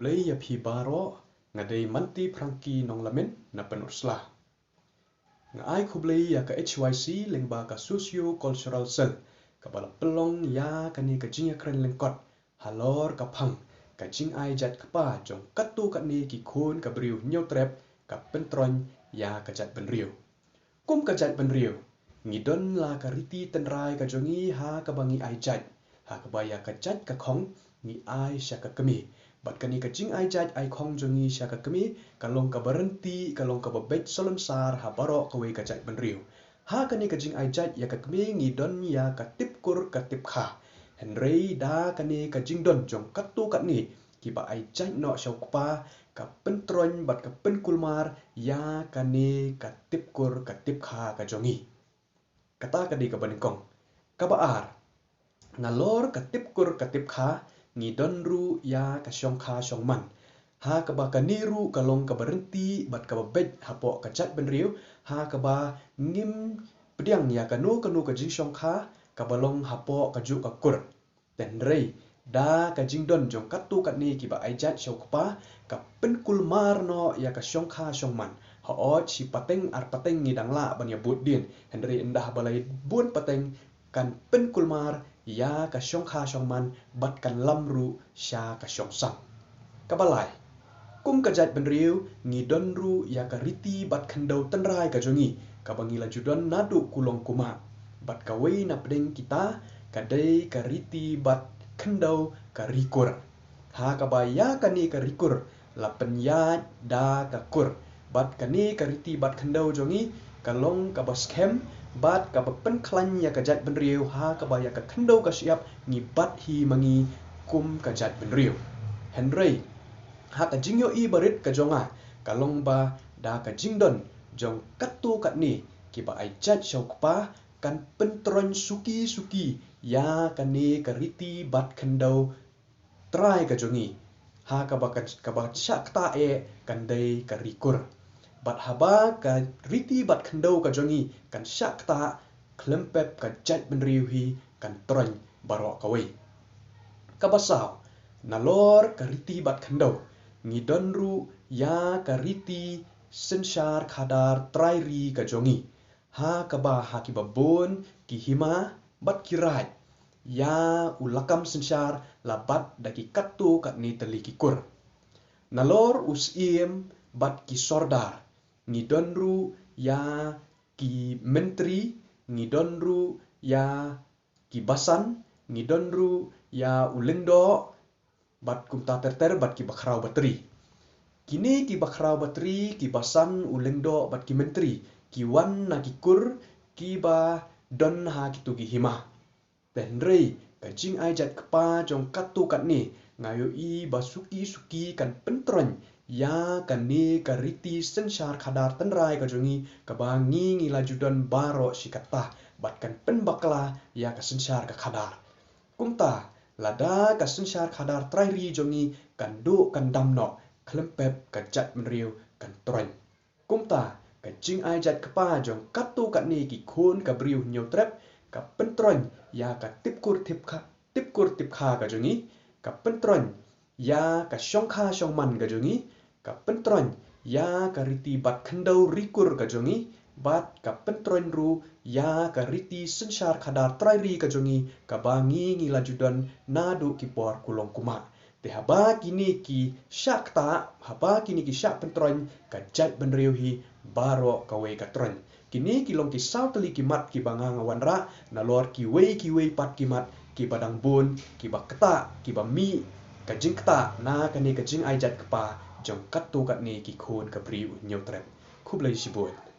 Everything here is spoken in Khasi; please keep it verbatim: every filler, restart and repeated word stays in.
Khublei ïa phi baroh, nga dei Manti Phrangki Nonglamin na Pynursla. Nga ai khublei ïa ka H Y C lyngba ka Socio Cultural Cell, kaba la pynlong ïa kane ka jingïakren lyngkot halor ka phang ka jingai jait kpa jong katto katne ki khun ka briew Hynñiewtrep, ka pyntroiñ ïa ka jaitbynriew. Kum ka jaitbynriew, ngi don la ka riti tynrai ka jong ngi ha kaba ngi ai jait, ha kaba ïa ka jait ka khong ngi ai sha ka kmie. Bad kane ka jingai jait ai khong jong ngi sha ka kmie ka long kaba rynti, ka long kaba beit salonsar ha baroh kawei ka jaitbynriew. Ha kane ka jingai jait ïa ka kmie ngi don ïa ka tip kur ka tip kha. Hynrei da kane ka jingdon jong katto katne kiba ai jait noh sha u kpa, ka pyntroiñ bad ka pynkulmar ïa kane ka tip kur ka tip kha ka jong ngi. Kata ka dei kaba nyngkong. Kaba ar, nalor ka tip kur ka tip kha ngi don ruh ïa ka shongkha shongman. Ha kaba kane ruh ka long kaba rynti bad kaba beit hapoh ka jaitbynriew, ha kaba ngim pdiang ïa kano kano ka jingshongkha kaba long hapoh kajuh ka kur. Hynrei da ka jingdon jong katto katne kiba ai jait sha u kpa, ka pynkulmar noh ïa ka shongkha shongman. Hooid shi pateng ar pateng ngi dang lah ban ïa bud dien, hynrei ynda ba la bun pateng kan pynkulmar ïa ka shongkha shongman bad kan lam ruh sha ka shongsang. Kaba lai, kum ka jaitbynriew ngi don ruh ïa ka riti bad khyndew tynrai ka jong ngi, kaba ngi la ju don naduh kulong kumah. Bad kawei na pdeng kita ka dei ka riti bad khyndew ka ri kur. Ha kaba ïa kane ka ri kur la pynïaid da ka kur. Bad kane ka riti bad khyndew jong ngi ka long kaba skhem bad kaba pynkhlaiñ ïa ka jaitbynriew, ha kaba ïa ka khyndew ka shyiap ngi bat hi ma ngi kum ka jaitbynriew. Hynrei ha ka jingïohi barit ka jong nga, ka long ba da ka jingdon jong katto katne kiba ai jait sha u kpa kan pyntroiñ suki suki ïa kane ka riti bad khyndew tynrai ka jong ngi. Ha kaba kan, kaba shah kta eh kan dei ka ri kur. Bad haba ka riti bad khyndew ka jong ngi kan shah kta, khlem pep ka jaitbynriew hi kan troiñ baroh kawei. Kaba saw, nalor ka riti bad khyndew ngi don ruh ïa ka riti synshar khadar trai ri ka jong ngi. Ha kaba ha kiba bun ki hima bad ki raid ïa u lakam synshar la bat da ki katto katne tylli ki kur. Nalor u syiem bad ki sordar ngi don ruh ïa ki myntri, ngi don ruh ïa ki basan, ngi don ruh ïa u lyngdoh, bad kumta ter ter bad ki bakhraw batri. Kine ki bakhraw batri, ki basan, u lyngdoh bad ki myntri ki wan na ki kur kiba don ha kito ki hima. Hynrei ka jingai jait kpa jong katto katne nga ïohi ba suki suki kan pyntroiñ ïa kane ka riti synshar khadar tynrai ka jong ngi, kaba ngi ngi la ju don baroh shi katta bad kan pynbakla ïa ka synshar ka khadar. Kumta lada ka synshar khadar trai ri jong ngi kan duh kan dam noh, khlem pep ka jaitbynriew kan troiñ. Kumta ka jingai jait kpa jong katto katne ki khun ka briew Hynñiewtrep ka pyntroiñ ïa ka tip kur tip kha, tip kur tip kha ka jong ngi, ka pyntroiñ ïa ka shongkha shongman ka jong ngi, ka pyntroiñ ïa ka riti bad khyndew ri kur ka jong ngi, bad ka pyntroiñ ruh ïa ka riti synshar khadar trai ri ka jong ngi, kaba ngi ngi la ju don naduh ki por kulong kumah. Te haba kine ki shah kta, haba kine ki shah pyntroiñ, ka jaitbynriew hi baroh kawei ka troiñ. Kine ki long ki saw tylli ki mat kiba nga nga wanrah, nalor kiwei kiwei pat ki mat kiba dang bun, kiba kta, kiba mih ka jingkta na kane ka jingai jait kpa jong katto katne ki khun ka briew Hynñiewtrep. Khublei shibun.